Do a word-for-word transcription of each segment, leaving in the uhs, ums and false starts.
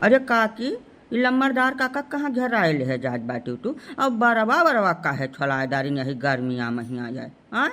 अरे काकी, ई लम्बरदार काका कहाँ घेराए लेहे जात बाटिउ तू? अब बरवा बरवा काहे छोलाए डारिन यही गर्मिया महिया जाए, आय?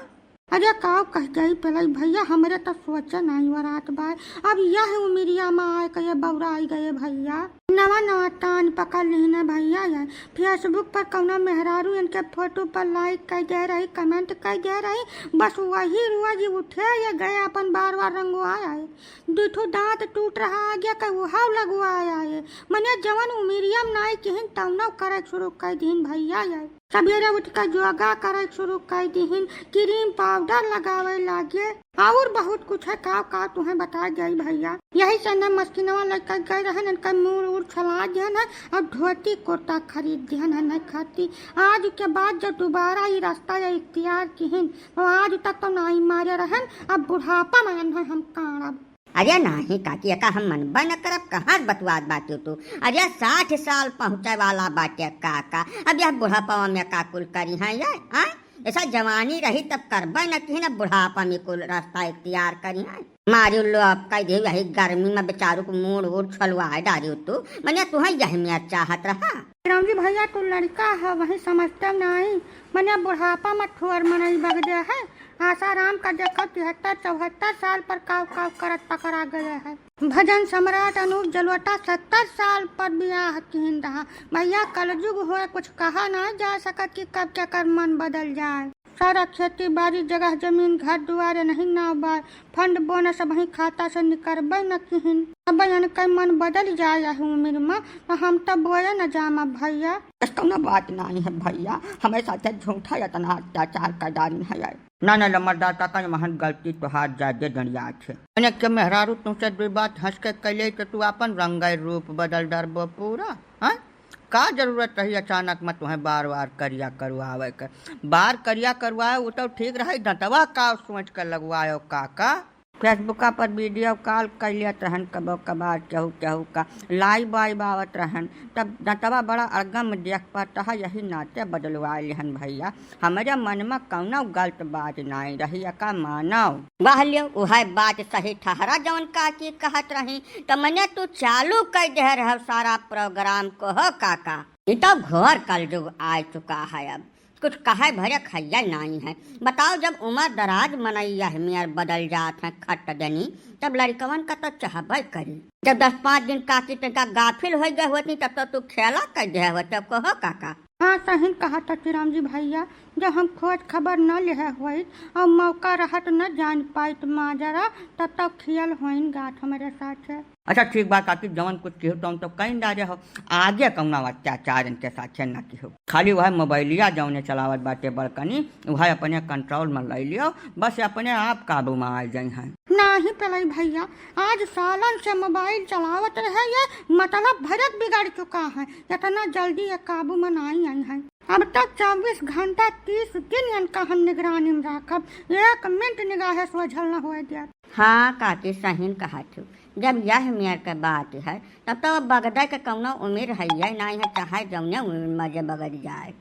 अरे काव कह गई पलई भइया, हमरे त सोचे नाहीं वरात बाय। अब यह उमिरिया मा आए के ये बौराई गए भइया। नवा नवा तान पकड़ लिहिन भइया ये। Facebook पर कउनो मेहरारू इनके फोटो पर like कइ दे रही, comment कइ दे रही, बस वही रोज उठे ये गए अपन बार बार रंगवाए आए। दुठो दाँत टूट रहा आगे के उहाव लगवाए आए। मने जवन उमिरिया मा नाहीं किहिन तवनो करे शुरू कइ दिहिन भइया ये। सबेरे उठ के योगा करे शुरू कइ दिहिन, cream powder लगावे लागे, और बहुत कुछ है, का का तुहें बता जाई भइया। यही से न मस्किनवा लइके गए रहन, इनका मूड़ उड़ छला दिहन है और धोती कुर्ता खरीद दिहन है, नहीं खाती। आज के बाद जब दोबारा ई रास्ता या इख्तियार किहिन, तो आज तक तो नाहीं मारे रहन, अब बुढ़ापा में है हम काढ़ब। अरे नाहीं काकी, एका हम मनबे न करब, कहाँ से बतुआत बाटिउ तू? अरे साठ साल पहुँचे वाला बाटे काका, अब यह बुढ़ापा में का कुल करिहैं ये, आय? ऐसा जवानी रही तब करबे न किहिन, अब बुढ़ापा में कुल रास्ता इख्तियार करिहैं। मारी लो अब कह दे, यही गर्मी में बेचारू को मूड़ वूड़ छलवाए डारिउ तू, मने तुहें यही में चाहत रहा। राम जी भइया, तू लड़का है, वही समझते नाहीं, मने बुढ़ापा में ठोर मनई बगदे है। आसाराम का देखो, तिहत्तर चौहत्तर साल पर काव काव करत पकड़ा गए है। भजन सम्राट अनूप जलोटा सत्तर साल पर बियाह किहिन रहा। भइया, कलजुग होए, कुछ कहा नाहीं जा सकत कि कब केकर मन बदल जाए। सारा खेती बाड़ी, जगह जमीन, घर दुआर नहीं नाव बाय, fund bonus अबहीं खाता से निकरबे न किहिन। अब इनके मन बदल जाए यही उमिर में, तो हम तो बोए न जाम अब भइया। बस कउनो बात नाहीं है भइया, हमरे साथे झूठा इतना अत्याचार कर डारिन है। ना, ना, लम्बरदार काका, महन गलती तोहार जादे डंडियात है। मने के मेहरारू तुमसे दुई बात हँस के कइले तो तू आपन रंग रूप बदल डरबो पूरा, हाँ? का जरूरत रही अचानक में तुहें बार बार करिया करवावे के? बार करिया करवाए, वो तो ठीक रही, दंतवा का सोच के लगवायो काका। Facebook पर video call कइ लेत रहन कबो कबार, केहू केहू का live वाइव आवत रहन, तब दंतवा बड़ा अड़गम देख पाता है, यही नाते बदलवा लिहन भइया। हमरे मन में कउनो गलत बात नाहीं रही, एका मानव। वाह लियो, उहै बात सही ठहरा जवन काकी कहत रही, त मने तू चालू कइ दे रहव सारा program को हो काका। ई तो घोर कलजुग आ चुका है, अब कुछ कहे भरे खैया नाहीं है। बताओ, जब उमर दराज मनई यह मेर बदल जात है खट देनी, तब लड़कवन का तो चाहबे करी। जब दस पाँच दिन काकी तनिका गाफिल होइ गए होती, तब तो तू खेला कइ दे होते को हो काका। हाँ, सही कहा ततीराम जी भइया, जब हम खोज खबर न लेहे होइत और मौका रहत न जान पाइत माजरा, तब तो खियल होइन गात हमरे साथे। अच्छा ठीक बा काकी, जवन कुछ किहो तवन तो कइन डारे हो, आगे कउनो अत्याचार इनके साथे न किहो। खाली वह मोबाइलिया जउने चलावत बाटे बड़कनी, वह अपने control में लइ लियो, बस अपने आप काबू में आ जइहैं। नाहीं पलई भइया, आज सालन से मोबाइल चलावत रहे ये, मतलब भरक बिगड़ चुका है, इतना जल्दी ये काबू में नाहीं अइहैं। अब तक चउबीस घंटा तीस दिन इनका हम निगरानी में राखब, एक मिनट निगाहे सोझल न होए देब। हाँ काकी, सहीन कहत हू, जब यह मेर के बात है, तब तो अब बगदे के कउनो उमिर है नाहीं है, चाहे जउने उमिर में जे बगद जाए।